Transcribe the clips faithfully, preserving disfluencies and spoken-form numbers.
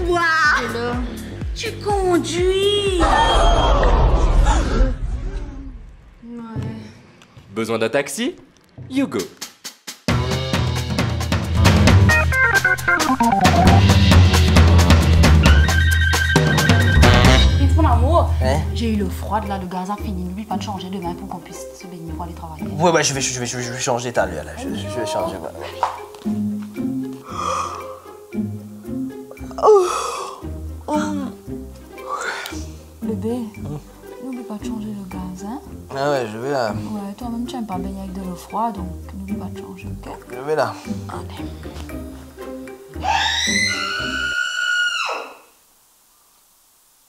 Quoi ? Tu conduis ? Ouais. Besoin d'un taxi ? You go. Mon amour, hein ? J'ai eu l'eau froide là, le gaz a fini. N'oublie pas de changer demain pour qu'on puisse se baigner pour aller travailler. Ouais, ouais, je vais, je vais, je vais, je vais changer tout à l'heure, là. Je, je vais changer, ouais, ouais. Bébé, n'oublie pas de changer le gaz, hein ? Ah ouais, je vais là. Ouais, toi-même, tu aimes pas baigner avec de l'eau froide, donc n'oublie pas de changer, ok ? Je vais là. Allez.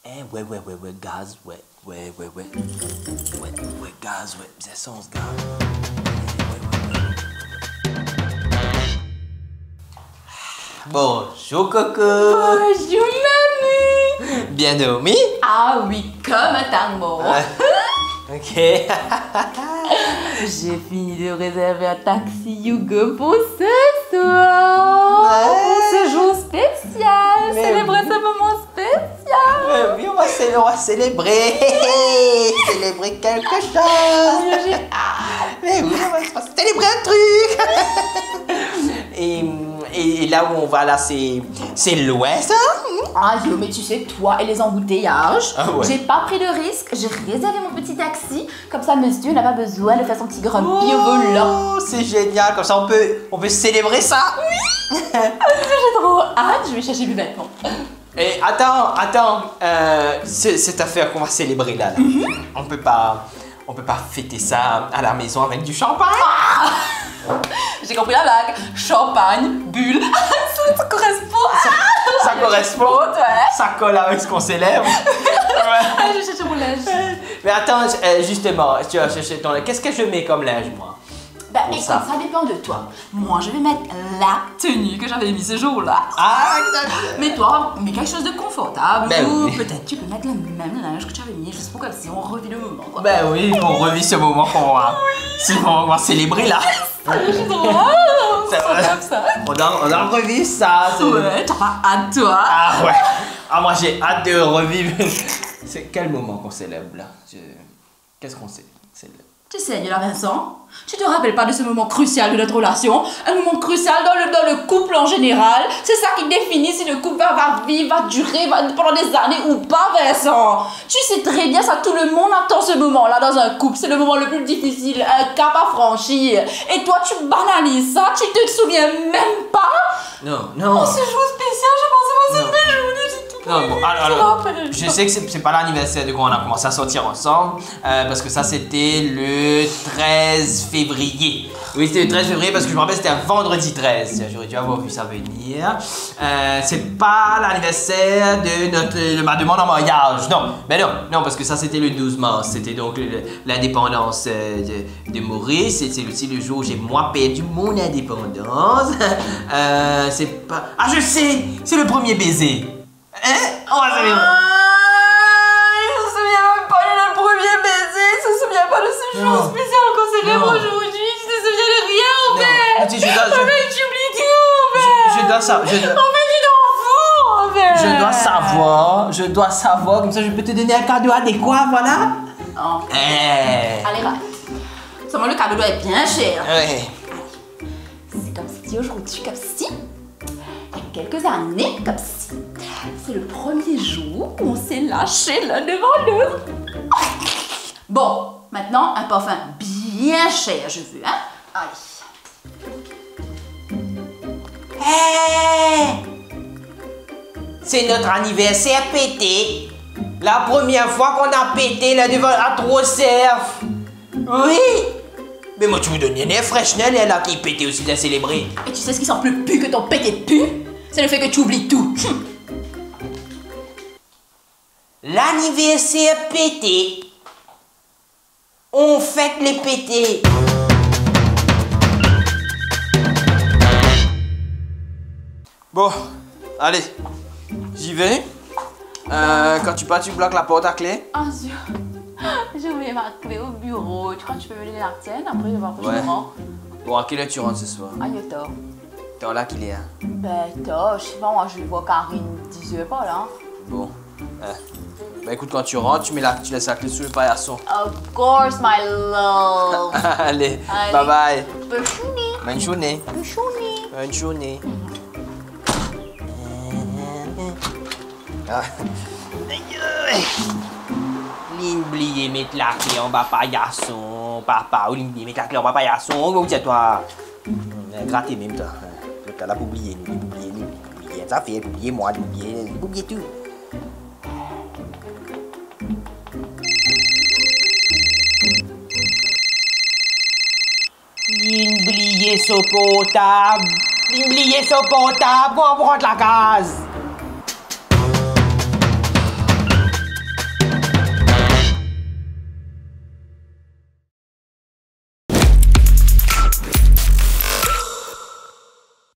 Eh, ouais, ouais, ouais, ouais, gaz, ouais, ouais, ouais, ouais. Ouais, ouais, gaz, ouais, bizin sanz gaz. Ouais, ouais, ouais. Bonjour, Coco. Bonjour, Manu. Bien dormi ? Ah oui, comme un tang mort. Ouais. Ok. J'ai fini de réserver un taxi Yugo pour ce soir. Ouais. Pour ce jour spécial. Mais célébrer ce moment spécial. Mais oui, on va célé-, on va célébrer. Célébrer quelque chose. Ah, j'ai hâte. Mais oui, on va, on va célébrer un truc. Et, et, et là où on va là, c'est, c'est loin, ça, hein ? Ah, Yo, mais tu sais, toi et les embouteillages, ah ouais, j'ai pas pris de risque, j'ai réservé mon petit taxi, comme ça monsieur n'a pas besoin de faire son petit grabuge au volant. Oh, c'est génial, comme ça on peut, on peut célébrer ça. Oui. Ah, j'ai trop hâte, je vais chercher mes vêtements. Et attends, attends, euh, ce-, cette affaire qu'on va célébrer là, là, on peut pas, on peut pas fêter ça à la maison avec du champagne ? Ah ! J'ai compris la blague. Champagne, bulle. Ça, ça correspond. Ça, ça correspond. Ouais. Ça colle avec ce qu'on célèbre. Ouais. Allez, je cherche mon linge. Mais attends, euh, justement, tu vas chercher ton linge. Qu'est-ce que je mets comme linge, moi ? Ben, écoute, ça dépend de toi. Moi, je vais mettre la tenue que j'avais mise ce jour-là. Ah, exact. Mais toi, mets quelque chose de confortable. Ben oui. Ou peut-être tu peux mettre le même linge que tu avais mis, juste pour comme si on revit le moment, quoi. Ben oui, on revit ce moment qu'on va, ce moment qu'on va célébrer, là. Je suis trop heureuse, ça va. On a, on a revu ça, c'est... Ouais, t'as pas hâte, toi ? Ah ouais. Ah, moi, j'ai hâte de revivre. C'est quel moment qu'on célèbre, là ? Je- Qu'est-ce qu'on sait ? C'est le... Tu sais, Daniela, Vincent, tu te rappelles pas de ce moment crucial de notre relation ? Un moment crucial dans le, dans le couple en général. C'est ça qui définit si le couple va, va vivre, va durer, va, pendant des années ou pas, Vincent. Tu sais très bien ça, tout le monde attend ce moment-là dans un couple. C'est le moment le plus difficile, un cap à franchir. Et toi, tu banalises ça, tu te souviens même pas ? Non, non. Oh, ce jour spécial, je pensais passer une belle journée, j'ai tout prévu. Non, bon, alors, je sais que c'est, c'est pas l'anniversaire de quand on a commencé à sortir ensemble, euh, parce que ça, c'était le treize février. Oui, c'était le treize février, parce que je me rappelle, c'était un vendredi treize. J'aurais dû avoir vu ça venir. Euh, c'est pas l'anniversaire de notre, de ma demande en mariage. Non, mais non, non, parce que ça, c'était le douze mars. C'était donc le, l'indépendance, euh, de, de Maurice, et c'est aussi le jour où j'ai, moi, perdu mon indépendance. Euh, c'est pas... Ah, je sais, c'est le premier baiser. Hein ? Oh, ça y est. Ah, il se souvient même pas de notre premier baiser, il se souvient pas de ce jour spécial qu'on célèbre aujourd'hui, tu te souviens de rien, en fait. Non, mais tu, je dois, je... En fait, tu oublies tout, en fait. Je, je dois sa-, je dois... En fait, tu t'en fous, en fait. Je dois savoir, je dois savoir, comme ça je peux te donner un cadeau adéquat, voilà. Oh. Eh. Allez, va. Seulement le cadeau doit être bien cher. Ouais. C'est comme si aujourd'hui, comme si, il y a quelques années, comme si, c'est le premier jour où on s'est lâché l'un devant l'autre. Bon, maintenant, un parfum bien cher, je veux, hein. Allez. Hey ! C'est notre anniversaire pété. La première fois qu'on a pété l'un devant, à trop serv. Oui. Mais moi, tu me donnes une air fraîche, là, là, qui pété aussi, de célébrer. Et tu sais ce qui sent plus pu que ton pété de pu ? C'est le fait que tu oublies tout. Hum. L'anniversaire pété. On fête les pétés. Bon, allez, j'y vais. Euh, quand tu pars, tu bloques la porte à clé. Oh, zut. J'ai oublié ma clé au bureau. Tu crois que tu peux me donner la tienne ? Après, je vais voir quand je rentre. Bon, à quelle heure tu rentres ce soir ? À huit heures. T'as là qu'il est, hein? Ben, t'as, je sais pas, moi, je vais voir Karine dix heures par là. Bon. Euh, ben, écoute, quand tu rentres, tu mets la, tu laisses la clé sous le paillasson. Of course, my love. Allez, allez, bye bye. Bonne journée. Bonne journée. Bonne journée. Bonne journée. Ah. Ayo. Linn bliye met lakle anba paillasson, papa, ou linn bliye met lakle anba paillasson, ou dir twa. Hmm, grate mem twa. Lot la pou bliye nou, li pou bliye nou, li pou bliye zafer, li pou bliye mwa, li pou bliye, li pou bliye tou. Linn bliye so portab. Linn bliye so portab, kouma pou rant lakaz?